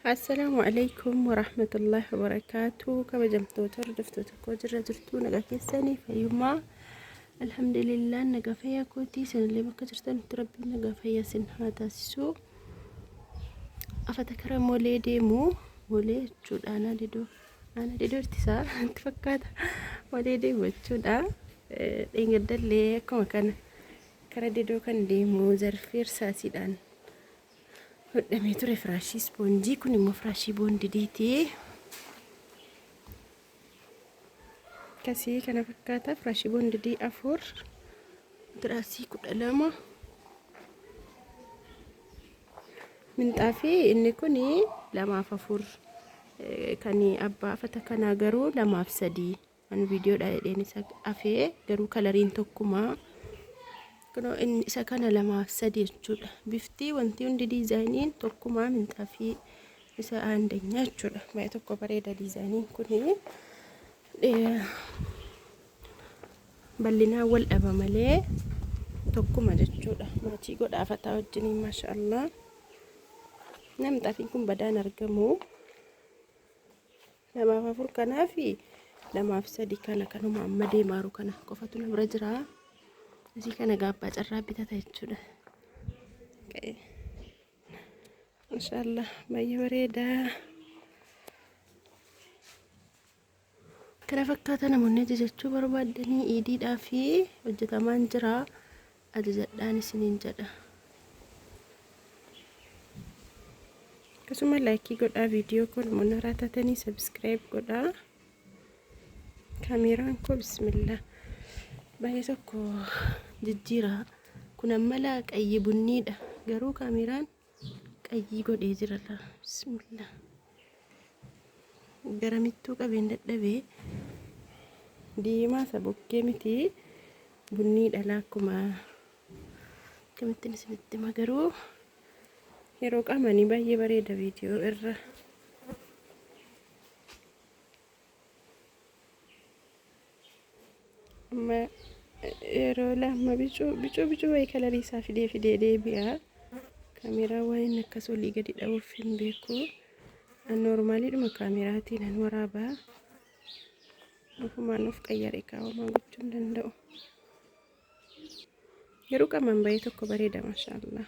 Assalaamu alaikum warahmatullahi wabarakaatu. Kabajamtoota hordoftoota koo, jirra jirtuu? Nagaa keessanii, fayyummaa? Alhamdulillah, nagaa fayyaa kootii. Isinillee bakka jirtanitti Rabbiin nagaa fayyaa isin haa taasisu. Afata kara molee deemu, molee jechuudha, aanaa didoo, aanaa didoo ittisaa itti fakkaata, molee deemu jechuudha. Dheengaddallee akkuma kana kara didoo kan deemu zarfii irsaasiidhaan hodhamee ture, firaashii ispoonjii. Kun immoo firaashii boondidiiti. Akkasii kana fakkaata, firaashii boondidii 4, tiraasii 12, minxaafii. Inni kun 2f 4, kan abbaa afata kanaa garuu 2f 3. An viidiyoodha jedheen isa afee, garuu kalariin tokkuma. Kunoo inni isa kana 2f 3 jechuudha. Bifti wanti hundi diizaayiniin tokkuma, minxaafii isa aandanyaa jechuudha. Baay'ee tokko bareeda diizaayiniin kuni. Bal'inaan wal dhaba malee tokkuma jechuudha. Maatii godha afataa wajjiniin, maasha Allah. Minxaafiin kun badaan argamu. 2f 4 kanaa fi 2f 3 kana, kanuma amma deemaaru kana qofatu na bira jira. Isii kana gaabbaa carraa bitata jechuudha. Maashaallah, baay'ee bareeda. Kana fakkaata. Namoonni ajajachuu barbaaddanii iidiidhaa fi hojjetamaan jira. Ajajadhaan isiniin jedha. Akkasuma like godhaa viidiyoo koo, namoonni haaraa taatanii subscribe godhaa. Kaameeraan koo, bismillah, baay'ee tokko jijjiira. Kun ammala qayyii bunniidha. Garuu kaameeraan qayyii godhee jira laa. Bismillah. Garamittuu qabeen dadhabee, diimaa isa bukkee miti, bunniidha laa. Akkuma akkamittiin isinitti hima, garuu yeroo qaamanii baay'ee bareeda viidiyoo irra. Amma yeroo lama bicuu bicuu bicuu wayii kalarii isaa fidee fidee deebi'a. Kaameeraa waan inni akkas olii gadi dha'uuf hin beeku. An noormaaliidhuma kaameraatiin an waraabaa. Ofumaan of qayyare kaa'umaa gochuu hin danda'u. Garuu qaamaan baay'ee tokko bareeda, maashaallah.